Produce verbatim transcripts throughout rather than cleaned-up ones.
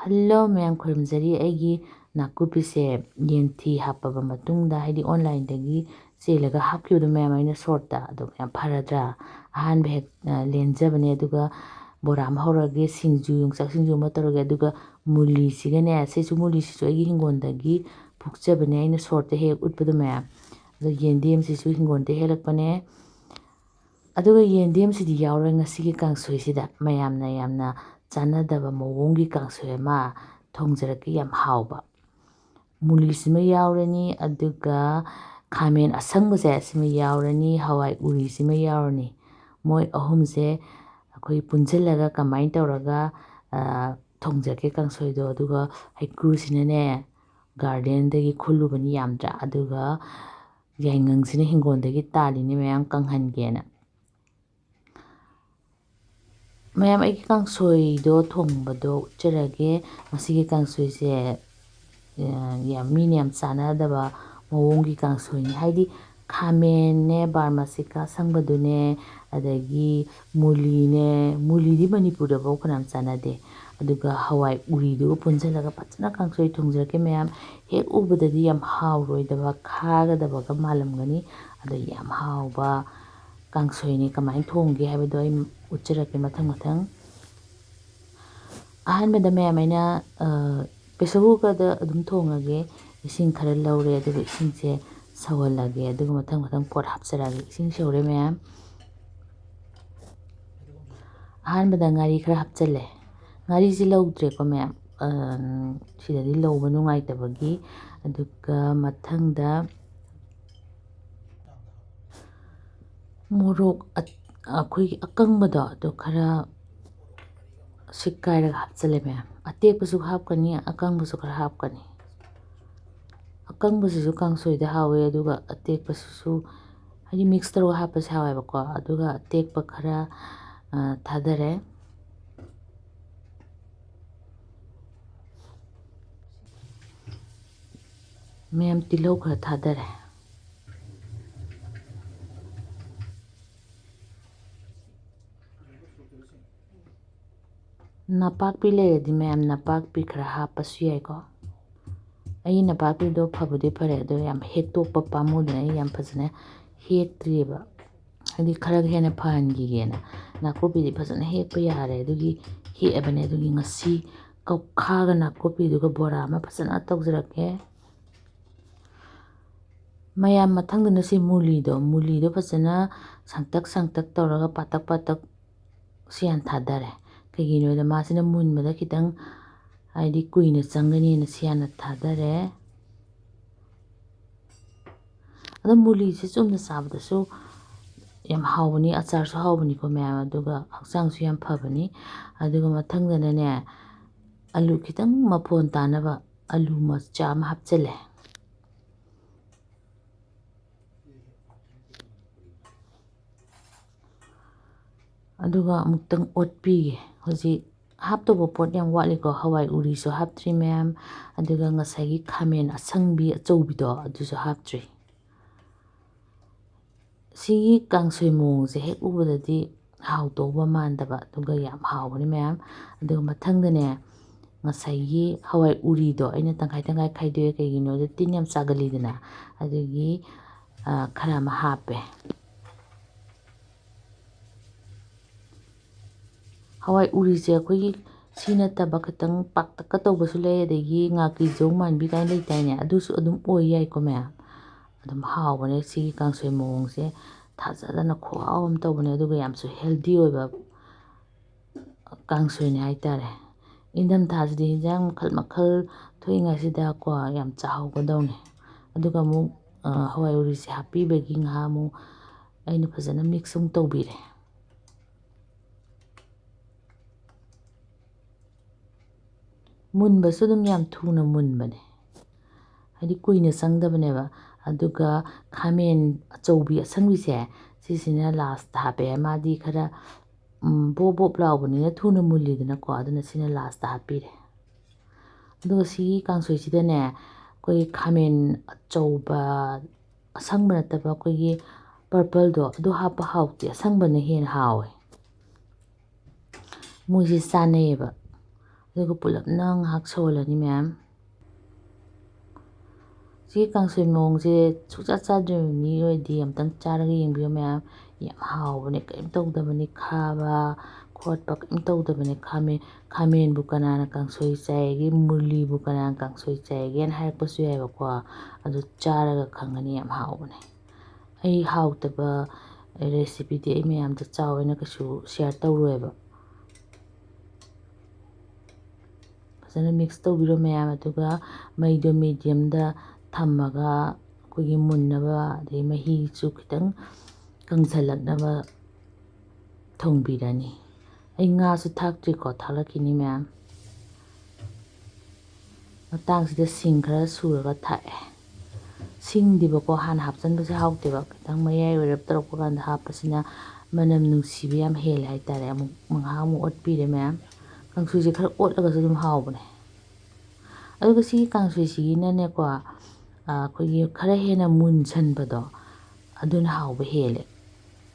Hello ꯃꯌꯥꯝ, ꯈꯨꯔꯨꯝꯖꯔꯤ꯫ ꯑꯩꯒꯤ ꯅꯥꯀꯨꯞꯄꯤꯁꯦ ꯌꯦꯟꯊꯤ ꯍꯥꯞꯄꯕ ꯃꯇꯨꯡꯗ, ꯍꯥꯏꯗꯤ ꯑꯣꯟꯂꯥꯏꯟꯗꯒꯤ ꯆꯦꯜꯂꯒ ꯍꯥꯞꯈꯤꯕꯗꯣ ꯃꯌꯥꯝ, ꯑꯩꯅ ꯁꯣꯔꯠꯇ, ꯑꯗꯣ ꯃꯌꯥꯝ ꯐꯔꯗ꯭ꯔꯥ? ꯑꯍꯥꯟꯕ ꯍꯦꯛ, ꯑ, ꯂꯦꯟꯖꯕꯅꯦ, ꯑꯗꯨꯒ ꯕꯣꯔꯥ ꯑꯃ ꯍꯧꯔꯒꯦ, ꯁꯤꯡꯖꯨ, ꯌꯣꯡꯆꯥꯛ ꯁꯤꯡꯖꯨ ꯑꯃ ꯇꯧꯔꯒꯦ, ꯑꯗꯨꯒ ꯃꯨꯂꯤꯁꯤꯒꯅꯦ, ꯁꯤꯁꯨ, ꯃꯨꯂꯤꯁꯤꯁꯨ ꯑꯩꯒꯤ ꯍꯤꯡꯒꯣꯜꯗꯒꯤ ꯐꯨꯛꯆꯕꯅꯦ, ꯑꯩꯅ ꯁꯣꯔꯠꯇ ꯍꯦꯛ ꯎꯠꯄꯗꯣ ꯃꯌꯥꯝ꯫ ꯑꯗꯣ ꯌꯦꯟꯗꯦꯝꯁꯤꯁꯨ ꯍꯤꯡꯒꯣꯜꯗ ꯍꯦꯛꯂꯛꯄꯅꯦ꯫ ꯑꯗꯨꯒ ꯌꯦꯟꯗꯦꯝꯁꯤꯗꯤ ꯌꯥꯎꯔꯣꯏ ꯉꯁꯤꯒꯤ ꯀꯥꯡꯁꯣꯏꯁꯤꯗ꯫ ꯃꯌꯥꯝꯅ ꯌꯥꯝꯅ ꯆꯥꯟꯅꯗꯕ ꯃꯑꯣꯡꯒꯤ ꯀꯥꯡꯁꯣꯏ ꯑꯃ ꯊꯣꯡꯖꯔꯛꯀꯦ, ꯌꯥꯝ ꯍꯥꯎꯕ꯫ ꯃꯨꯂꯤꯁꯤꯃ ꯌꯥꯎꯔꯅꯤ, ꯑꯗꯨꯒ ꯈꯥꯃꯦꯟ ꯑꯁꯪꯕꯁꯦ ꯁꯤꯃ ꯌꯥꯎꯔꯅꯤ, ꯍꯋꯥꯏ ꯎꯔꯤꯁꯤꯃ ꯌꯥꯎꯔꯅꯤ꯫ ꯃꯣꯏ ꯑꯍꯨꯝꯁꯦ ꯑꯩꯈꯣꯏ ꯄꯨꯟꯁꯤꯜꯂꯒ ꯀꯃꯥꯏꯅ ꯇꯧꯔꯒ, ꯑ, ꯊꯣꯡꯖꯔꯛꯀꯦ ꯀꯥꯡꯁꯣꯏꯗꯣ꯫ ꯑꯗꯨꯒ ꯍꯩꯀ꯭ꯔꯨꯁꯤꯅꯅꯦ, ꯒꯥꯔꯗꯦꯟꯗꯒꯤ ꯈꯨꯜꯂꯨꯕꯅꯤ, ꯌꯥꯝꯗ꯭ꯔꯥ? ꯑꯗꯨꯒ ꯌꯥꯏꯉꯪꯁꯤꯅ ꯍꯤꯡꯒꯣꯜꯗꯒꯤ ꯇꯥꯜꯂꯤꯅꯤ ꯃꯌꯥꯝ ꯀꯪꯍꯟꯒꯦꯅ꯫ ꯃꯌꯥꯝ, ꯑꯩꯒꯤ ꯀꯥꯡꯁꯣꯏꯗꯣ ꯊꯣꯡꯕꯗꯣ ꯎꯠꯆꯔꯒꯦ꯫ ꯉꯁꯤꯒꯤ ꯀꯥꯡꯁꯣꯏꯁꯦ, ꯑ, ꯌꯥꯝ, ꯃꯤꯅ ꯌꯥꯝ ꯆꯥꯟꯅꯗꯕ ꯃꯑꯣꯡꯒꯤ ꯀꯥꯡꯁꯣꯏꯅꯤ꯫ ꯍꯥꯏꯗꯤ ꯈꯥꯃꯦꯟꯅꯦ, ꯕꯥꯔꯃꯥꯁꯤꯀꯥ ꯑꯁꯪꯕꯗꯨꯅꯦ, ꯑꯗꯒꯤ ꯃꯨꯂꯤꯅꯦ, ꯃꯨꯂꯤꯗꯤ ꯃꯅꯤꯄꯨꯔꯗꯐꯥꯎ ꯐꯅꯌꯥꯝ ꯆꯥꯟꯅꯗꯦ꯫ ꯑꯗꯨꯒ ꯍꯋꯥꯏ ꯎꯔꯤꯗꯨꯒ ꯄꯨꯟꯁꯤꯜꯂꯒ ꯐꯖꯅ ꯀꯥꯡꯁꯣꯏ ꯊꯣꯡꯖꯔꯛꯀꯦ ꯃꯌꯥꯝ꯫ ꯍꯦꯛ ꯎꯕꯗꯗꯤ ꯌꯥꯝ ꯍꯥꯎꯔꯣꯏꯗꯕ, ꯈꯥꯒꯗꯕꯒ ꯃꯥꯜꯂꯝꯒꯅꯤ꯫ ꯑꯗꯣ ꯌꯥꯝ ꯍꯥꯎꯕ ꯀꯥꯡꯁꯣꯏꯅꯤ꯫ ꯀꯃꯥꯏꯅ ꯊꯣꯡꯒꯦ ꯍꯥꯏꯕꯗꯣ ꯑꯩ ꯎꯠꯆꯔꯛꯀꯦ ꯃꯊꯪ ꯃꯊꯪ꯫ ꯑꯍꯥꯟꯕꯗ ꯃꯌꯥꯝ, ꯑꯩꯅ, ꯑ, ꯄ꯭ꯔꯦꯁꯔ ꯀꯨꯀꯔꯗ ꯑꯗꯨꯝ ꯊꯣꯡꯉꯒꯦ꯫ ꯏꯁꯤꯡ ꯈꯔ ꯂꯧꯔꯦ, ꯑꯗꯨꯒ ꯏꯁꯤꯡꯁꯦ ꯁꯧꯍꯜꯂꯒꯦ, ꯑꯗꯨꯒ ꯃꯊꯪ ꯃꯊꯪ ꯄꯣꯠ ꯍꯥꯞꯆꯔꯛꯑꯒꯦ꯫ ꯏꯁꯤꯡ ꯁꯧꯔꯦ ꯃꯌꯥꯝ꯫ ꯑꯍꯥꯟꯕꯗ ꯉꯥꯔꯤ ꯈꯔ ꯍꯥꯞꯆꯜꯂꯦ꯫ ꯉꯥꯔꯤꯁꯤ ꯂꯧꯗ꯭ꯔꯦꯀꯣ ꯃꯌꯥꯝ, ꯑ, ꯁꯤꯗꯗꯤ ꯂꯧꯕ ꯅꯨꯡꯉꯥꯏꯇꯕꯒꯤ꯫ ꯑꯗꯨꯒ ꯃꯊꯪꯗ ꯃꯣꯔꯣꯛ ꯑꯠ-, ꯑꯩꯈꯣꯏꯒꯤ ꯑꯀꯪꯕꯗꯣ, ꯑꯗꯨ ꯈꯔ ꯁꯤꯛ ꯀꯥꯏꯔꯒ ꯍꯥꯞꯆꯜꯂꯦ ꯃꯌꯥꯝ꯫ ꯑꯇꯦꯛꯄꯁꯨ ꯍꯥꯞꯀꯅꯤ, ꯑꯀꯪꯕꯁꯨ ꯈꯔ ꯍꯥꯞꯀꯅꯤ꯫ ꯑꯀꯪꯕꯁꯤꯁꯨ ꯀꯥꯡꯁꯣꯏꯗ ꯍꯥꯎꯋꯦ, ꯑꯗꯨꯒ ꯑꯇꯦꯛꯄꯁꯤꯁꯨ, ꯍꯥꯏꯗꯤ, ꯃꯤꯛꯁ ꯇꯧꯔꯒ ꯍꯥꯞꯄꯁꯨ ꯍꯥꯎꯋꯦꯕꯀꯣ꯫ ꯑꯗꯨꯒ ꯑꯇꯦꯛꯄ ꯈꯔ, ꯑ, ꯊꯥꯗꯔꯦ꯫ ꯃꯌꯥꯝ, ꯇꯤꯜꯍꯧ ꯈꯔ ꯊꯥꯗꯔꯦ꯫ ꯅꯄꯥꯛꯄꯤ ꯂꯩꯔꯗꯤ ꯃꯌꯥꯝ ꯅꯄꯥꯛꯄꯤ ꯈꯔ ꯍꯥꯞꯄꯁꯨ ꯌꯥꯏꯀꯣ꯫ ꯑꯩ ꯅꯄꯥꯛꯄꯤꯗꯣ ꯐꯕꯨꯗꯤ ꯐꯔꯦ, ꯑꯗꯣ ꯌꯥꯝ ꯍꯦꯛꯇꯣꯛꯄ ꯄꯥꯝꯃꯨꯗꯅ ꯑꯩ ꯌꯥꯝ ꯐꯖꯅ ꯍꯦꯛꯇ꯭ꯔꯤꯑꯕ꯫ ꯍꯥꯏꯗꯤ ꯈꯔ ꯍꯦꯟꯅ ꯐꯍꯟꯈꯤꯒꯦꯅ꯫ ꯅꯥꯀꯨꯞꯄꯤꯗꯤ ꯐꯖꯅ ꯍꯦꯛꯄ ꯌꯥꯔꯦ, ꯑꯗꯨꯒꯤ ꯍꯦꯛꯑꯕꯅꯦ꯫ ꯑꯗꯨꯒꯤ ꯉꯁꯤ ꯀꯧꯈꯥꯒ ꯅꯥꯀꯨꯞꯄꯤꯗꯨꯒ ꯕꯣꯔꯥ ꯑꯃ ꯐꯖꯅ ꯇꯧꯖꯔꯛꯀꯦ꯫ ꯃꯌꯥꯝ, ꯃꯊꯪꯗꯅ ꯁꯤ ꯃꯨꯂꯤꯗꯣ, ꯃꯨꯂꯤꯗꯣ ꯐꯖꯅ ꯁꯥꯡꯇꯛ ꯁꯥꯡꯇꯛ ꯇꯧꯔꯒ ꯄꯥꯇꯛ ꯄꯥꯇꯛ ꯁꯤ ꯍꯥꯟꯅ ꯊꯥꯗꯔꯦ꯫ ꯀꯩꯒꯤꯅꯣꯗ ꯃꯥꯁꯤꯅ ꯃꯨꯟꯕꯗ ꯈꯤꯇꯪ, ꯍꯥꯏꯗꯤ, ꯀꯨꯏꯅ ꯆꯪꯒꯅꯤꯅ ꯁꯤ ꯍꯥꯟꯅ ꯊꯥꯗꯔꯦ꯫ ꯑꯗꯣ ꯃꯨꯂꯤꯁꯦ ꯆꯨꯝꯅ ꯆꯥꯕꯗꯁꯨ ꯌꯥꯝ ꯍꯥꯎꯕꯅꯤ, ꯑꯆꯥꯔꯁꯨ ꯍꯥꯎꯕꯅꯤꯀꯣ ꯃꯌꯥꯝ, ꯑꯗꯨꯒ ꯍꯛꯆꯥꯡꯁꯨ ꯌꯥꯝ ꯐꯕꯅꯤ꯫ ꯑꯗꯨꯒ ꯃꯊꯪꯗꯅꯅꯦ, ꯑꯂꯨ ꯈꯤꯇꯪ ꯃꯐꯣꯟ ꯇꯥꯅꯕ ꯑꯂꯨ ꯃꯆꯥ ꯑꯃ ꯍꯥꯞꯆꯤꯜꯂꯦ꯫ ꯑꯗꯨꯒ ꯑꯃꯨꯛꯇꯪ ꯑꯣꯠꯄꯤꯒꯦ꯫ ꯍꯧꯖꯤꯛ ꯍꯥꯞꯇꯧꯕ ꯄꯣꯠ ꯌꯥꯝ ꯋꯥꯠꯂꯤꯀꯣ꯫ ꯍꯋꯥꯏ ꯎꯔꯤꯁꯨ ꯍꯥꯞꯇ꯭ꯔꯤ ꯃꯌꯥꯝ, ꯑꯗꯨꯒ ꯉꯁꯥꯏꯒꯤ ꯈꯥꯃꯦꯟ ꯑꯁꯪꯕꯤ ꯑꯆꯧꯕꯤꯗꯣ ꯑꯗꯨꯁꯨ ꯍꯥꯞꯇ꯭ꯔꯤ꯫ ꯁꯤꯒꯤ ꯀꯥꯡꯁꯣꯏ ꯃꯑꯣꯡꯁꯦ ꯍꯦꯛ ꯎꯕꯗꯗꯤ ꯍꯥꯎꯗꯧꯕ ꯃꯥꯟꯗꯕ, ꯑꯗꯨꯒ ꯌꯥꯝ ꯍꯥꯎꯕꯅꯤ ꯃꯌꯥꯝ꯫ ꯑꯗꯨꯒ ꯃꯊꯪꯗꯅꯦ, ꯉꯁꯥꯏꯒꯤ ꯍꯋꯥꯏ ꯎꯔꯤꯗꯣ ꯑꯩꯅ ꯇꯪꯈꯥꯏ ꯇꯪꯈꯥꯏ ꯈꯥꯏꯗꯣꯛꯑꯦ꯫ ꯀꯩꯒꯤꯅꯣꯗ ꯇꯤꯟ ꯌꯥꯝ ꯆꯥꯒꯜꯂꯤꯗꯅ꯫ ꯑꯗꯨꯒꯤ, ꯑ, ꯈꯔ ꯑꯃ ꯍꯥꯞꯄꯦ꯫ ꯍꯋꯥꯏ ꯎꯔꯤꯁꯦ ꯑꯩꯈꯣꯏꯒꯤ ꯁꯤ ꯅꯠꯇꯕ ꯈꯤꯇꯪ ꯄꯥꯛꯇꯛꯀ ꯇꯧꯕꯁꯨ ꯂꯩ, ꯑꯗꯒꯤ ꯉꯥꯀꯤꯖꯧ ꯃꯥꯟꯕꯤ ꯀꯥꯏꯅ ꯂꯩꯗꯥꯏꯅꯦ, ꯑꯗꯨꯁꯨ ꯑꯗꯨꯝ ꯑꯣꯏ ꯌꯥꯏꯀꯣ ꯃꯌꯥꯝ꯫ ꯑꯗꯨꯝ ꯍꯥꯎꯕꯅꯦ ꯁꯤꯒꯤ ꯀꯥꯡꯁꯣꯏ ꯃꯑꯣꯡꯁꯦ꯫ ꯊꯥꯖꯗꯅ ꯈꯨꯍꯥꯎ ꯑꯃ ꯇꯧꯕꯅꯦ, ꯑꯗꯨꯒ ꯌꯥꯝꯁꯨ healthy ꯑꯣꯏꯕ ꯀꯥꯡꯁꯣꯏꯅꯦ ꯍꯥꯏꯇꯥꯔꯦ꯫ ꯏꯪꯊꯝꯊꯥꯁꯤꯗꯤ ꯍꯤꯟꯖꯥꯡ ꯃꯈꯜ ꯃꯈꯜ ꯊꯣꯛꯏꯉꯩꯁꯤꯗꯀꯣ ꯌꯥꯝ ꯆꯥꯍꯧꯒꯗꯧꯅꯦ꯫ ꯑꯗꯨꯒ ꯑꯃꯨꯛ, ꯑ, ꯍꯋꯥꯏ ꯎꯔꯤꯁꯦ ꯍꯥꯞꯄꯤꯕꯒꯤ ꯉꯥꯏꯍꯥꯛ ꯑꯃꯨꯛ ꯑꯩꯅ ꯐꯖꯅ mix ꯑꯃꯨꯛ ꯇꯧꯕꯤꯔꯦ꯫ ꯃꯨꯟꯕꯁꯨ ꯑꯗꯨꯝ ꯌꯥꯝ ꯊꯨꯅ ꯃꯨꯟꯕꯅꯦ, ꯍꯥꯏꯗꯤ ꯀꯨꯏꯅ ꯆꯪꯗꯕꯅꯦꯕ꯫ ꯑꯗꯨꯒ ꯈꯥꯃꯦꯟ ꯑꯆꯧꯕꯤ ꯑꯁꯪꯕꯤꯁꯦ, ꯁꯤꯁꯤꯅ last ꯍꯥꯞꯄꯦ꯫ ꯃꯥꯗꯤ ꯈꯔ, ꯎꯝ, ꯕꯣꯞ ꯕꯣꯞ ꯂꯥꯎꯕꯅꯤꯅ ꯊꯨꯅ ꯃꯨꯜꯂꯤꯗꯅꯀꯣ, ꯑꯗꯨꯅ ꯁꯤꯅ last ꯍꯥꯞꯄꯤꯔꯦ꯫ ꯑꯗꯨꯒ ꯁꯤꯒꯤ ꯀꯥꯡꯁꯣꯏꯁꯤꯗꯅꯦ, ꯑꯩꯈꯣꯏꯒꯤ ꯈꯥꯃꯦꯟ ꯑꯆꯧꯕ, ꯑꯁꯪꯕ ꯅꯠꯇꯕ ꯑꯩꯈꯣꯏꯒꯤ purple ꯗꯣ, ꯑꯗꯨ ꯍꯥꯞꯄ ꯍꯥꯎꯇꯦ, ꯑꯁꯪꯕꯅ ꯍꯦꯟꯅ ꯍꯥꯎꯋꯦ꯫ ꯃꯣꯏꯁꯦ ꯆꯥꯅꯩꯌꯦꯕ꯫ ꯑꯗꯨꯒ ꯄꯨꯂꯞꯅ ꯉꯥꯏꯍꯥꯛ ꯁꯧꯍꯜꯂꯅꯤ ꯃꯌꯥꯝ꯫ ꯁꯤꯒꯤ ꯀꯥꯡꯁꯣꯏ ꯃꯑꯣꯡꯁꯦ ꯁꯨꯡꯆꯥ ꯆꯥꯗ꯭ꯔꯤꯕ ꯃꯤ ꯑꯣꯏꯔꯗꯤ ꯑꯝꯇꯪ ꯆꯥꯔꯒ ꯌꯦꯡꯕꯤꯌꯨ ꯃꯌꯥꯝ꯫ ꯌꯥꯝ ꯍꯥꯎꯕꯅꯦ, ꯀꯔꯤꯝ ꯇꯧꯗꯕꯅꯤ, ꯈꯥꯕ ꯈꯣꯠꯄ ꯀꯔꯤꯝ ꯇꯧꯗꯕꯅꯤ꯫ ꯈꯥꯃꯦꯟ, ꯈꯥꯃꯦꯟꯕꯨ ꯀꯅꯥꯅ ꯀꯥꯡꯁꯣꯏ ꯆꯥꯏꯒꯦ, ꯃꯨꯂꯤꯕꯨ ꯀꯅꯥꯅ ꯀꯥꯡꯁꯣꯏ ꯆꯥꯏꯒꯦꯅ ꯍꯥꯏꯔꯛꯄꯁꯨ ꯌꯥꯏꯕꯀꯣ꯫ ꯑꯗꯨ ꯆꯥꯔꯒ ꯈꯪꯒꯅꯤ, ꯌꯥꯝ ꯍꯥꯎꯕꯅꯦ꯫ ꯑꯩ ꯍꯥꯎꯇꯕ recipeꯗꯤ ꯑꯩ ꯃꯌꯥꯝꯗ ꯆꯥꯎ ꯍꯥꯏꯅ ꯀꯩꯁꯨ share ꯇꯧꯔꯣꯏꯕ꯫ ꯐꯖꯅ mix ꯇꯧꯕꯤꯔꯣ ꯃꯌꯥꯝ꯫ ꯑꯗꯨꯒ ꯃꯩꯗꯣ mediumꯗ ꯊꯝꯃꯒ ꯑꯩꯈꯣꯏꯒꯤ ꯃꯨꯟꯅꯕ, ꯑꯗꯩ ꯃꯍꯤꯁꯨ ꯈꯤꯇꯪ ꯀꯪꯁꯜꯂꯛꯅꯕ ꯊꯣꯡꯕꯤꯔꯅꯤ꯫ ꯑꯩ ꯉꯥꯁꯨ ꯊꯥꯛꯇ꯭ꯔꯤꯀꯣ, ꯊꯥꯛꯂꯛꯈꯤꯅꯤ ꯃꯌꯥꯝ꯫ ꯃꯇꯥꯡꯁꯤꯗ ꯁꯤꯡ ꯈꯔ ꯁꯨꯔꯒ ꯊꯥꯛꯑꯦ꯫ ꯁꯤꯡꯗꯤꯕꯀꯣ ꯍꯥꯟꯅ ꯍꯥꯞꯆꯤꯟꯕꯁꯦ ꯍꯥꯎꯇꯦꯕ, ꯈꯤꯇꯪ ꯃꯌꯥꯏ ꯑꯣꯏꯔꯞ ꯇꯧꯔꯛꯄ ꯀꯥꯟꯗ ꯍꯥꯞꯄꯁꯤꯅ ꯃꯅꯝ ꯅꯨꯡꯁꯤꯕ ꯌꯥꯝ ꯍꯦꯜꯂꯦ ꯍꯥꯏꯇꯥꯔꯦ꯫ ꯑꯃꯨꯛ ꯉꯥꯏꯍꯥꯛ ꯑꯃꯨꯛ ꯑꯣꯠꯄꯤꯔꯦ ꯃꯌꯥꯝ꯫ ꯀꯥꯡꯁꯣꯏꯁꯦ ꯈꯔ ꯑꯣꯠꯂꯒꯁꯨ ꯑꯗꯨꯝ ꯍꯥꯎꯕꯅꯦ꯫ ꯑꯗꯨꯒ ꯁꯤꯒꯤ ꯀꯥꯡꯁꯣꯏꯁꯤꯒꯤꯅꯅꯦꯀꯣ, ꯑꯩꯈꯣꯏꯒꯤ ꯈꯔ ꯍꯦꯟꯅ ꯃꯨꯟꯁꯟꯕꯗꯣ ꯑꯗꯨꯅ ꯍꯥꯎꯕ ꯍꯦꯜꯂꯦ꯫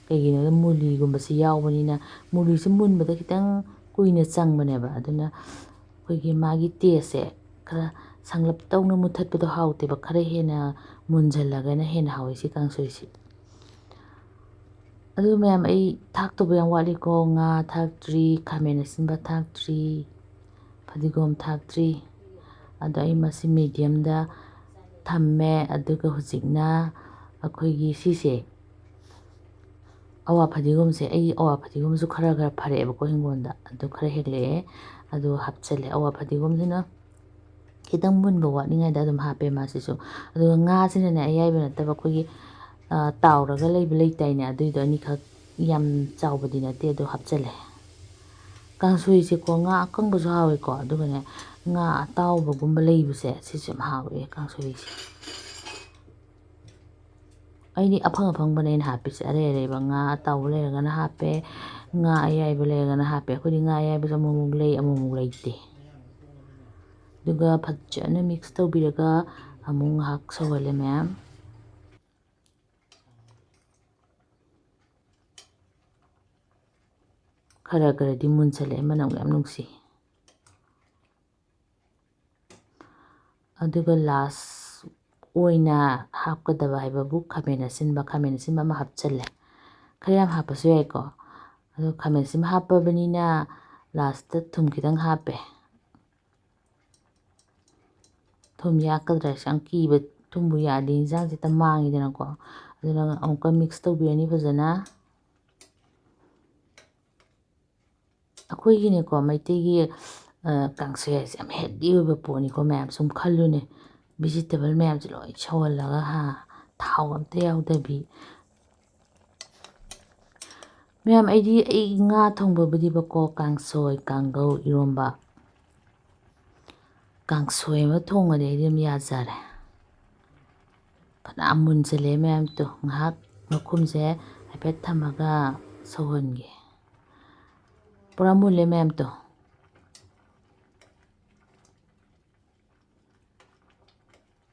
ꯀꯩꯒꯤꯅꯣꯗ ꯃꯨꯂꯤꯒꯨꯝꯕꯁꯤ ꯌꯥꯎꯕꯅꯤꯅ, ꯃꯨꯂꯤꯁꯤ ꯃꯨꯟꯕꯗ ꯈꯤꯇꯪ ꯀꯨꯏꯅ ꯆꯪꯕꯅꯦꯕ꯫ ꯑꯗꯨꯅ ꯑꯩꯈꯣꯏꯒꯤ ꯃꯥꯒꯤ tasteꯁꯦ ꯈꯔ ꯁꯪꯂꯞ ꯇꯧꯅ ꯃꯨꯊꯠꯄꯗꯣ ꯍꯥꯎꯇꯦꯕ, ꯈꯔ ꯍꯦꯟꯅ ꯃꯨꯟꯁꯤꯜꯂꯒꯅ ꯍꯦꯟꯅ ꯍꯥꯎꯋꯦ ꯁꯤ ꯀꯥꯡꯁꯣꯏꯁꯤ꯫ ꯑꯗꯨ ꯃꯌꯥꯝ, ꯑꯩ ꯊꯥꯛꯇꯧꯕ ꯌꯥꯝ ꯋꯥꯠꯂꯤꯀꯣ꯫ ꯉꯥ ꯊꯥꯛꯇ꯭ꯔꯤ, ꯈꯥꯃꯦꯟ ꯑꯁꯤꯟꯕ ꯊꯥꯛꯇ꯭ꯔꯤ, ꯐꯗꯤꯒꯣꯝ ꯊꯥꯛꯇ꯭ꯔꯤ꯫ ꯑꯗꯣ ꯑꯩ ꯃꯁꯤ mediumꯗ ꯊꯝꯃꯦ꯫ ꯑꯗꯨꯒ ꯍꯧꯖꯤꯛꯅ ꯑꯩꯈꯣꯏꯒꯤ ꯁꯤꯁꯦ, ꯑꯋꯥ ꯐꯗꯤꯒꯣꯝꯁꯦ, ꯑꯩ ꯑꯋꯥ ꯐꯗꯤꯒꯣꯝꯁꯨ ꯈꯔ ꯈꯔ ꯐꯔꯛꯑꯦꯕꯀꯣ ꯍꯤꯡꯒꯣꯜꯗ, ꯑꯗꯨ ꯈꯔ ꯍꯦꯛꯂꯛꯑꯦ, ꯑꯗꯨ ꯍꯥꯞꯆꯜꯂꯦ꯫ ꯑꯋꯥ ꯐꯗꯤꯒꯣꯝꯁꯤꯅ ꯈꯤꯇꯪ ꯃꯨꯟꯕ ꯋꯥꯠꯂꯤꯉꯩꯗ ꯑꯗꯨꯝ ꯍꯥꯞꯄꯦ ꯃꯥꯁꯤꯁꯨ꯫ ꯑꯗꯨꯒ ꯉꯥꯁꯤꯅꯅꯦ, ꯑꯌꯥꯏꯕ ꯅꯠꯇꯕ ꯑꯩꯈꯣꯏꯒꯤ, ꯑ, ꯇꯥꯎꯔꯒ ꯂꯩꯕ ꯂꯩꯇꯥꯏꯅꯦ, ꯑꯗꯨꯏꯗꯣ ꯑꯅꯤꯈꯛ, ꯌꯥꯝ ꯆꯥꯎꯕꯗꯤ ꯅꯠꯇꯦ, ꯑꯗꯨ ꯍꯥꯞꯆꯜꯂꯦ꯫ ꯀꯥꯡꯁꯣꯏꯁꯦꯀꯣ, ꯉꯥ ꯑꯀꯪꯕꯁꯨ ꯍꯥꯎꯋꯦꯀꯣ, ꯑꯗꯨꯒꯅꯦ, ꯉꯥ ꯑꯇꯥꯎꯕꯒꯨꯝꯕ ꯂꯩꯕꯁꯦ, ꯁꯤꯁꯨ ꯌꯥꯝ ꯍꯥꯎꯋꯦ ꯀꯥꯡꯁꯣꯏꯁꯦ꯫ ꯑꯩꯗꯤ ꯑꯐꯪ ꯑꯐꯪꯕꯅꯦ ꯑꯩꯅ ꯍꯥꯞꯄꯤꯁꯦ꯫ ꯑꯔꯩ ꯑꯔꯩꯕ ꯉꯥ ꯑꯇꯥꯎꯕ ꯂꯩꯔꯒꯅ ꯍꯥꯞꯄꯦ, ꯉꯥ ꯑꯌꯥꯏꯕ ꯂꯩꯔꯒꯅ ꯍꯥꯞꯄꯦ꯫ ꯑꯩꯈꯣꯏꯗꯤ ꯉꯥ ꯑꯌꯥꯏꯕꯁꯨ ꯑꯃꯨꯛ ꯑꯃꯨꯛ ꯂꯩ, ꯑꯃꯨꯛ ꯑꯃꯨꯛ ꯂꯩꯇꯦ꯫ ꯑꯗꯨꯒ ꯐꯖꯅ mix ꯇꯧꯕꯤꯔꯒ ꯑꯃꯨꯛ ꯉꯥꯏꯍꯥꯛ ꯁꯧꯍꯜꯂꯦ ꯃꯌꯥꯝ꯫ ꯈꯔ ꯈꯔꯗꯤ ꯃꯨꯟꯁꯜꯂꯛꯑꯦ, ꯃꯅꯝ ꯌꯥꯝ ꯅꯨꯡꯁꯤ꯫ ꯑꯗꯨꯒ last ꯑꯣꯏꯅ ꯍꯥꯞꯀꯗꯕ ꯍꯥꯏꯕꯕꯨ ꯈꯥꯃꯦꯟ ꯑꯁꯤꯟꯕ, ꯈꯥꯃꯦꯟ ꯑꯁꯤꯟꯕ ꯑꯃ ꯍꯥꯞꯆꯜꯂꯦ꯫ ꯈꯔ ꯌꯥꯝ ꯍꯥꯞꯄꯁꯨ ꯌꯥꯏꯀꯣ꯫ ꯑꯗꯣ ꯈꯥꯃꯦꯟ ꯑꯁꯤꯟꯕ ꯍꯥꯞꯄꯕꯅꯤꯅ lastꯇ ꯊꯨꯝ ꯈꯤꯇꯪ ꯍꯥꯞꯄꯦ꯫ ꯊꯨꯝ ꯌꯥꯛꯀꯗ꯭ꯔꯥ ꯍꯥꯏꯁꯦ ꯌꯥꯝ ꯀꯤꯕ, ꯊꯨꯝꯕꯨ ꯌꯥꯛꯑꯗꯤ ꯏꯟꯖꯥꯡꯁꯦ ꯍꯦꯛꯇ ꯃꯥꯡꯉꯤꯗꯅꯀꯣ꯫ ꯑꯗꯨꯅ ꯑꯃꯨꯛꯀ mix ꯇꯧꯕꯤꯔꯅꯤ ꯐꯖꯅ꯫ ꯑꯩꯈꯣꯏꯒꯤꯅꯦꯀꯣ, ꯃꯩꯇꯩꯒꯤ, ꯑ, ꯀꯥꯡꯁꯣꯏ ꯍꯥꯏꯁꯦ ꯌꯥꯝ healthy ꯑꯣꯏꯕ ꯄꯣꯠꯅꯤꯀꯣ ꯃꯌꯥꯝ꯫ ꯁꯨꯝ ꯈꯜꯂꯨꯅꯦ, vegetable ꯃꯌꯥꯝꯁꯦ ꯂꯣꯏ ꯁꯧꯍꯜꯂꯒ, ꯍꯥ, ꯊꯥꯎ ꯑꯝꯇ ꯌꯥꯎꯗꯕꯤ꯫ ꯃꯌꯥꯝ, ꯑꯩꯗꯤ ꯑꯩ ꯉꯥ ꯊꯣꯡꯕꯕꯨꯗꯤꯕꯀꯣ, ꯀꯥꯡꯁꯣꯏ, ꯀꯥꯡꯒꯧ, ꯏꯔꯣꯝꯕ, ꯀꯥꯡꯁꯣꯏ ꯑꯃ ꯊꯣꯡꯉꯗꯤ ꯑꯩꯗꯤ ꯑꯗꯨꯝ ꯌꯥꯖꯔꯦ꯫ ꯐꯅꯌꯥꯝ ꯃꯨꯟꯁꯤꯜꯂꯦ ꯃꯌꯥꯝꯗꯣ, ꯉꯥꯏꯍꯥꯛ ꯃꯈꯨꯝꯁꯦ ꯍꯥꯏꯐꯦꯠ ꯊꯝꯃꯒ ꯁꯧꯍꯟꯒꯦ꯫ ꯄꯨꯔꯥ ꯃꯨꯜꯂꯦ ꯃꯌꯥꯝꯗꯣ꯫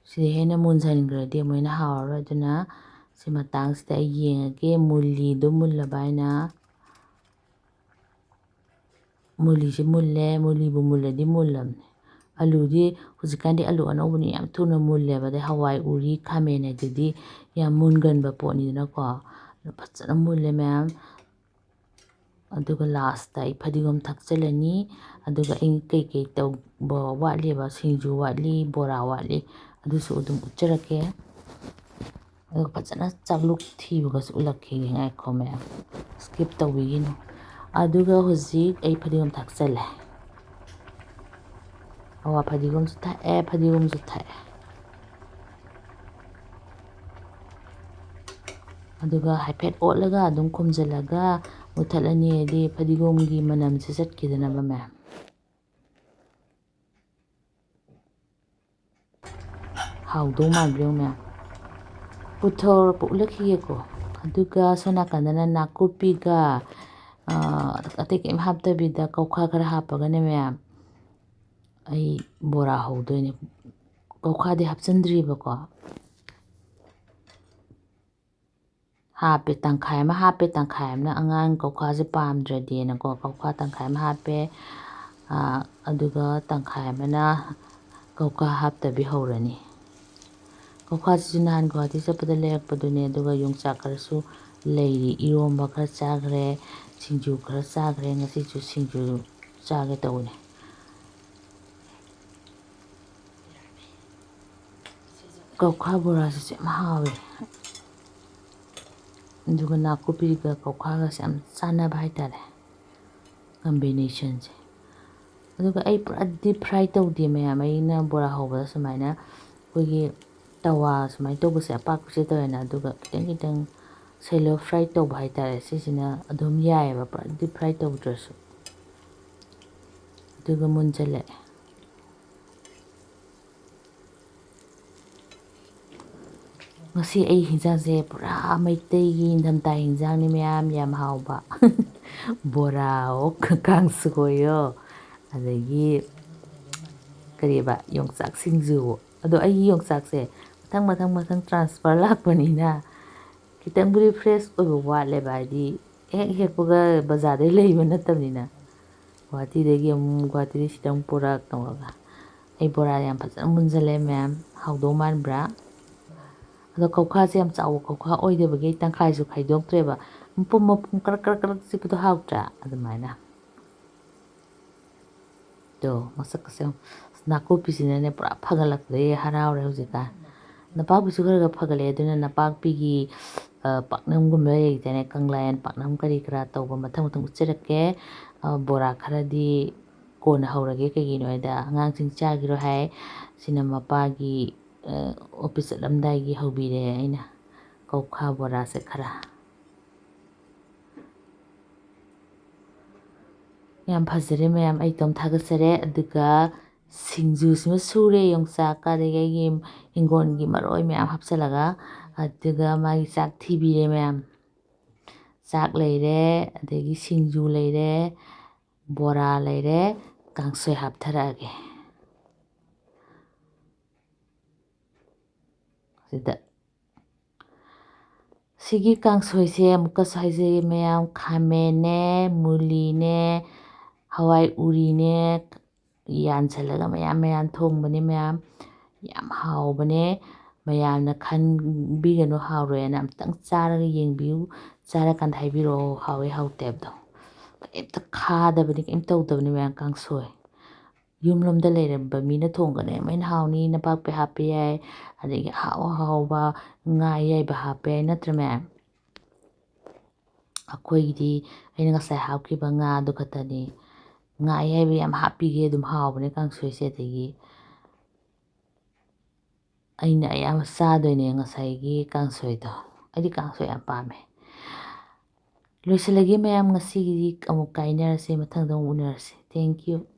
ꯁꯤꯗ ꯍꯦꯟꯅ ꯃꯨꯟꯁꯤꯟꯈ꯭ꯔꯗꯤ ꯑꯃꯨꯛ ꯍꯦꯟꯅ ꯍꯥꯎꯔꯔꯣꯏ꯫ ꯑꯗꯨꯅ ꯁꯤ ꯃꯇꯥꯡꯁꯤꯗ ꯑꯩ ꯌꯦꯡꯉꯒꯦ, ꯃꯨꯜꯂꯤꯗꯣ ꯃꯨꯜꯂꯕ ꯍꯥꯏꯅ꯫ ꯃꯨꯜꯂꯤꯁꯦ ꯃꯨꯜꯂꯦ, ꯃꯨꯜꯂꯤꯕꯨ ꯃꯨꯜꯂꯗꯤ ꯃꯨꯜꯂꯕꯅꯦ꯫ ꯑꯂꯨꯗꯤ ꯍꯧꯖꯤꯛꯀꯥꯟꯗꯤ ꯑꯂꯨ ꯑꯅꯧꯕꯅꯤ ꯌꯥꯝ ꯊꯨꯅ ꯃꯨꯜꯂꯦꯕ, ꯑꯗꯩ ꯍꯋꯥꯏ ꯎꯔꯤ, ꯈꯥꯃꯦꯟ ꯍꯥꯏꯗꯨꯗꯤ ꯌꯥꯝ ꯃꯨꯟꯒꯟꯕ ꯄꯣꯠꯅꯤꯗꯅꯀꯣ꯫ ꯑꯗꯨ ꯐꯖꯅ ꯃꯨꯜꯂꯦ ꯃꯌꯥꯝ꯫ ꯑꯗꯨꯒ lastꯇ ꯑꯩ ꯐꯗꯤꯒꯣꯝ ꯊꯥꯛꯆꯤꯜꯂꯅꯤ꯫ ꯑꯗꯨꯒ ꯑꯩ ꯀꯩꯀꯩ ꯇꯧꯕ ꯋꯥꯠꯂꯤꯕ, ꯁꯤꯡꯖꯨ ꯋꯥꯠꯂꯤ, ꯕꯣꯔꯥ ꯋꯥꯠꯂꯤ, ꯑꯗꯨꯁꯨ ꯑꯗꯨꯝ ꯎꯠꯆꯔꯛꯀꯦ꯫ ꯑꯗꯨꯒ ꯐꯖꯅ ꯆꯥꯛꯂꯨꯛ ꯊꯤꯕꯒꯁꯨ ꯎꯠꯂꯛꯈꯤꯒꯦ꯫ ꯉꯥꯏꯈꯣ ꯃꯌꯥꯝ, skip ꯇꯧꯕꯤꯒꯤꯅꯨ꯫ ꯑꯗꯨꯒ ꯍꯧꯖꯤꯛ ꯑꯩ ꯐꯗꯤꯒꯣꯝ ꯊꯥꯛꯆꯜꯂꯦ꯫ ꯑꯋꯥ ꯐꯗꯤꯒꯣꯝꯁꯨ ꯊꯥꯛꯑꯦ, ꯐꯗꯤꯒꯣꯝꯁꯨ ꯊꯥꯛꯑꯦ꯫ ꯑꯗꯨꯒ ꯍꯥꯏꯐꯦꯠ ꯑꯣꯠꯂꯒ ꯑꯗꯨꯝ ꯈꯨꯝꯖꯤꯜꯂꯒ ꯃꯨꯊꯠꯂꯅꯤ, ꯍꯥꯏꯗꯤ ꯐꯗꯤꯒꯣꯝꯒꯤ ꯃꯅꯝꯁꯦ ꯆꯠꯈꯤꯗꯅꯕ ꯃꯌꯥꯝ꯫ ꯍꯥꯎꯗꯧ ꯃꯥꯟꯕ꯭ꯔꯥ ꯌꯦꯡꯉꯨ ꯃꯌꯥꯝ꯫ ꯄꯨꯊꯣꯔꯛꯄ ꯎꯠꯂꯛꯈꯤꯒꯦꯀꯣ꯫ ꯑꯗꯨꯒ ꯁꯣꯝ ꯅꯥꯀꯟꯗꯅ ꯅꯥꯀꯨꯞꯄꯤꯒ, ꯑꯥ, ꯑꯇꯩ ꯀꯩꯝ ꯍꯥꯞꯇꯕꯤꯗ ꯀꯧꯈꯥ ꯈꯔ ꯍꯥꯞꯄꯒꯅꯦ ꯃꯌꯥꯝ, ꯑꯩ ꯕꯣꯔꯥ ꯍꯧꯗꯣꯏꯅꯦ꯫ ꯀꯧꯈꯥꯗꯤ ꯍꯥꯞꯆꯤꯟꯗ꯭ꯔꯤꯕꯀꯣ꯫ ꯍꯥꯞꯄꯦ, ꯇꯪꯈꯥꯏ ꯑꯃ ꯍꯥꯞꯄꯦ, ꯇꯪꯈꯥꯏ ꯑꯃꯅ ꯑꯉꯥꯡ ꯀꯧꯈꯥꯁꯦ ꯄꯥꯝꯗ꯭ꯔꯗꯤꯅꯀꯣ, ꯀꯧꯈꯥ ꯇꯪꯈꯥꯏ ꯑꯃ ꯍꯥꯞꯄꯦ꯫ ꯑꯥ, ꯑꯗꯨꯒ ꯇꯪꯈꯥꯏ ꯑꯃꯅ ꯀꯧꯈꯥ ꯍꯥꯞꯇꯕꯤ ꯍꯧꯔꯅꯤ꯫ ꯀꯧꯈꯥꯁꯤꯁꯨ ꯅꯍꯥꯟ ꯒꯨꯍꯥꯇꯤ ꯆꯠꯄꯗ ꯂꯩꯔꯛꯄꯗꯨꯅꯦ, ꯑꯗꯨꯒ ꯌꯣꯡꯆꯥꯛ ꯈꯔꯁꯨ ꯂꯩꯔꯤ꯫ ꯏꯔꯣꯝꯕ ꯈꯔ ꯆꯥꯈ꯭ꯔꯦ, ꯁꯤꯡꯖꯨ ꯈꯔ ꯆꯥꯈ꯭ꯔꯦ꯫ ꯉꯁꯤꯁꯨ ꯁꯤꯡꯖꯨ ꯆꯥꯒꯦ ꯇꯧꯕꯅꯦ꯫ ꯀꯧꯈꯥ ꯕꯣꯔꯥꯁꯤꯁꯨ ꯌꯥꯝ ꯍꯥꯎꯋꯦ꯫ ꯑꯗꯨꯒ ꯅꯥꯀꯨꯞꯄꯤꯒ ꯀꯧꯈꯥꯒꯁꯦ ꯌꯥꯝ ꯆꯥꯟꯅꯕ ꯍꯥꯏꯇꯥꯔꯦ, ꯀꯝꯕꯤꯅꯦꯁꯟꯁꯦ꯫ ꯑꯗꯨꯒ ꯑꯩ ꯄꯨꯔꯥ ꯗꯤꯞ ꯐ꯭ꯔꯥꯏ ꯇꯧꯗꯦ ꯃꯌꯥꯝ꯫ ꯑꯩꯅ ꯕꯣꯔꯥ ꯍꯧꯕꯗ ꯁꯨꯃꯥꯏꯅ ꯑꯩꯈꯣꯏꯒꯤ ꯇꯋꯥ ꯁꯨꯃꯥꯏꯅ ꯇꯧꯕꯁꯦ, ꯑꯄꯥꯛꯄꯁꯦ ꯇꯧꯔꯦꯅ, ꯑꯗꯨꯒ ꯈꯤꯇꯪ ꯈꯤꯇꯪ shallow fry ꯇꯧꯕ ꯍꯥꯏꯇꯥꯔꯦ꯫ ꯁꯤꯁꯤꯅ ꯑꯗꯨꯝ ꯌꯥꯏꯑꯕ, ꯄꯨꯔꯥ ꯗꯤꯞ ꯐ꯭ꯔꯥꯏ ꯇꯧꯗ꯭ꯔꯁꯨ꯫ ꯑꯗꯨꯒ ꯃꯨꯟꯖꯜꯂꯛꯑꯦ꯫ ꯉꯁꯤ ꯑꯩ ꯍꯤꯟꯖꯥꯡꯁꯦ ꯄꯨꯔꯥ ꯃꯩꯇꯩꯒꯤ ꯏꯪꯊꯝꯊꯥ ꯍꯤꯟꯖꯥꯡꯅꯤ ꯃꯌꯥꯝ, ꯌꯥꯝ ꯍꯥꯎꯕ꯫ ꯕꯣꯔꯥꯑꯣ, ꯀꯥꯡꯁꯣꯏꯑꯣ, ꯑꯗꯒꯤ ꯀꯔꯤꯕ, ꯌꯣꯡꯆꯥꯛ ꯁꯤꯡꯖꯨꯑꯣ꯫ ꯑꯗꯣ ꯑꯩꯒꯤ ꯌꯣꯡꯆꯥꯛꯁꯦ ꯃꯊꯪ, ꯃꯊꯪ, ꯃꯊꯪ transfer ꯂꯥꯛꯄꯅꯤꯅ ꯈꯤꯇꯪꯕꯨꯗꯤ fresh ꯑꯣꯏꯕ ꯋꯥꯠꯂꯦꯕ, ꯍꯥꯏꯗꯤ ꯍꯦꯛ ꯍꯦꯛꯄꯒ ꯕꯖꯥꯔꯗꯩ ꯂꯩꯕ ꯅꯠꯇꯕꯅꯤꯅ꯫ ꯒꯨꯍꯥꯇꯤꯗꯒꯤ ꯑꯃꯨꯛ, ꯒꯨꯍꯥꯇꯤꯗꯒꯤ ꯁꯤꯗ ꯑꯃꯨꯛ ꯄꯨꯔꯛ ꯇꯧꯔꯒ꯫ ꯑꯩ ꯕꯣꯔꯥ ꯌꯥꯝ ꯐꯖꯅ ꯃꯨꯟꯖꯜꯂꯦ ꯃꯌꯥꯝ꯫ ꯍꯥꯎꯗꯧ ꯃꯥꯟꯕ꯭ꯔꯥ? ꯑꯗꯣ ꯀꯧꯈꯥꯁꯦ ꯌꯥꯝ ꯆꯥꯎꯕ ꯀꯧꯈꯥ ꯑꯣꯏꯗꯕꯒꯤ ꯑꯩ ꯇꯪꯈꯥꯏꯁꯨ ꯈꯥꯏꯗꯣꯛꯇ꯭ꯔꯦꯕ꯫ ꯃꯄꯨꯝ ꯃꯄꯨꯝ ꯀꯔꯛ ꯀꯔꯛ ꯀꯔꯛ ꯆꯤꯛꯄꯗꯣ ꯍꯥꯎꯇ꯭ꯔꯥ? ꯑꯗꯨꯃꯥꯏꯅ꯫ ꯇꯣ, ꯃꯁꯛꯀꯁꯦ ꯌꯦꯡꯉꯣ꯫ ꯅꯥꯀꯨꯞꯄꯤꯁꯤꯅꯅꯦ ꯄꯨꯔꯥ ꯐꯒꯠꯂꯛꯄꯗꯒꯤ ꯍꯔꯥꯎꯔꯦ ꯍꯧꯖꯤꯛꯀꯥꯟ꯫ ꯅꯄꯥꯛꯄꯤꯁꯨ ꯈꯔ ꯈꯔ ꯐꯒꯠꯂꯛꯑꯦ, ꯑꯗꯨꯅ ꯅꯄꯥꯛꯄꯤꯒꯤ, ꯑ, ꯄꯥꯛꯅꯝꯒꯨꯝꯕ ꯂꯩꯗꯅꯦ, ꯀꯪꯂꯥꯌꯦꯟ ꯄꯥꯛꯅꯝ ꯀꯔꯤ ꯀꯔꯥ ꯇꯧꯕ ꯃꯊꯪ ꯃꯊꯪ ꯎꯠꯆꯔꯛꯀꯦ꯫ ꯑ, ꯕꯣꯔꯥ ꯈꯔꯗꯤ ꯀꯣꯟꯅ ꯍꯧꯔꯒꯦ, ꯀꯩꯒꯤꯅꯣ ꯍꯥꯏꯗ ꯑꯉꯥꯡꯁꯤꯡ ꯆꯥꯈꯤꯔꯣꯏ ꯍꯥꯏ꯫ ꯁꯤꯅ ꯃꯄꯥꯒꯤ, ꯑ, office ꯆꯠꯂꯝꯗꯥꯏꯒꯤ ꯍꯧꯕꯤꯔꯦ ꯑꯩꯅ ꯀꯧꯈꯥ ꯕꯣꯔꯥꯁꯦ ꯈꯔ꯫ ꯌꯥꯝ ꯐꯖꯔꯦ ꯃꯌꯥꯝ, ꯑꯩ ꯏꯇꯣꯝ ꯊꯥꯒꯠꯆꯔꯦ꯫ ꯑꯗꯨꯒ ꯁꯤꯡꯖꯨꯁꯤꯃ ꯁꯨꯔꯦ, ꯌꯣꯡꯆꯥꯛꯀ ꯑꯗꯒꯤ ꯑꯩꯒꯤ ꯍꯤꯡꯒꯣꯜꯒꯤ ꯃꯔꯣꯏ ꯃꯌꯥꯝ ꯍꯥꯞꯆꯤꯜꯂꯒ꯫ ꯑꯗꯨꯒ ꯃꯥꯒꯤ ꯆꯥꯛ ꯊꯤꯕꯤꯔꯦ ꯃꯌꯥꯝ꯫ ꯆꯥꯛ ꯂꯩꯔꯦ, ꯑꯗꯒꯤ ꯁꯤꯡꯖꯨ ꯂꯩꯔꯦ, ꯕꯣꯔꯥ ꯂꯩꯔꯦ, ꯀꯥꯡꯁꯣꯏ ꯍꯥꯞꯊꯔꯛꯑꯒꯦ꯫ ꯁꯤꯗ ꯁꯤꯒꯤ ꯀꯥꯡꯁꯣꯏꯁꯦ ꯑꯃꯨꯛꯀꯁꯨ ꯍꯥꯏꯖꯒꯦ ꯃꯌꯥꯝ, ꯈꯥꯃꯦꯟꯅꯦ, ꯃꯨꯂꯤꯅꯦ, ꯍꯋꯥꯏ ꯎꯔꯤꯅꯦ, ꯌꯥꯟꯁꯜꯂꯒ ꯃꯌꯥꯝ ꯃꯌꯥꯝ ꯊꯣꯡꯕꯅꯦ ꯃꯌꯥꯝ꯫ ꯌꯥꯝ ꯍꯥꯎꯕꯅꯦ꯫ ꯃꯌꯥꯝꯅ ꯈꯟꯕꯤꯒꯅꯨ ꯍꯥꯎꯔꯣꯏꯅ, ꯑꯝꯇꯪ ꯆꯥꯔꯒ ꯌꯦꯡꯕꯤꯌꯨ꯫ ꯆꯥꯔꯀꯥꯟꯗ ꯍꯥꯏꯕꯤꯔꯛꯑꯣ ꯍꯥꯎꯋꯦ ꯍꯥꯎꯇꯦ ꯍꯥꯏꯕꯗꯣ꯫ ꯀꯩꯝꯇ ꯈꯥꯗꯕꯅꯤ, ꯀꯩꯝ ꯇꯧꯗꯕꯅꯤ ꯃꯌꯥꯝ ꯀꯥꯡꯁꯣꯏ꯫ ꯌꯨꯝꯂꯣꯝꯗ ꯂꯩꯔꯝꯕ ꯃꯤꯅ ꯊꯣꯡꯒꯅꯤ ꯑꯃ ꯍꯦꯟꯅ ꯍꯥꯎꯅꯤ꯫ ꯅꯄꯥꯛꯄꯤ ꯍꯥꯞꯄ ꯌꯥꯏ, ꯑꯗꯒꯤ ꯑꯍꯥꯎ ꯑꯍꯥꯎꯕ ꯉꯥ ꯑꯌꯥꯏꯕ ꯍꯥꯞꯄ ꯌꯥꯏ, ꯅꯠꯇ꯭ꯔ ꯃꯌꯥꯝ? ꯑꯩꯈꯣꯏꯒꯤꯗꯤ ꯑꯩꯅ ꯉꯁꯥꯏ ꯍꯥꯞꯈꯤꯕ ꯉꯥꯗꯨ ꯈꯛꯇꯅꯤ꯫ ꯉꯥ ꯑꯌꯥꯏꯕ ꯌꯥꯝ ꯍꯥꯞꯄꯤꯒꯦ, ꯑꯗꯨꯝ ꯍꯥꯎꯕꯅꯦ ꯀꯥꯡꯁꯣꯏꯁꯦ꯫ ꯑꯗꯒꯤ ꯑꯩꯅ ꯑꯌꯥꯝꯕ ꯆꯥꯗꯣꯏꯅꯦ ꯉꯁꯥꯏꯒꯤ ꯀꯥꯡꯁꯣꯏꯗꯣ꯫ ꯑꯩꯗꯤ ꯀꯥꯡꯁꯣꯏ ꯌꯥꯝ ꯄꯥꯝꯃꯦ꯫ ꯂꯣꯏꯁꯤꯜꯂꯒꯦ ꯃꯌꯥꯝ, ꯉꯁꯤꯒꯤꯗꯤ ꯑꯃꯨꯛ ꯀꯥꯏꯅꯔꯁꯦ, ꯃꯊꯪꯗ ꯑꯃꯨꯛ ꯎꯅꯔꯁꯦ꯫ Thank you꯫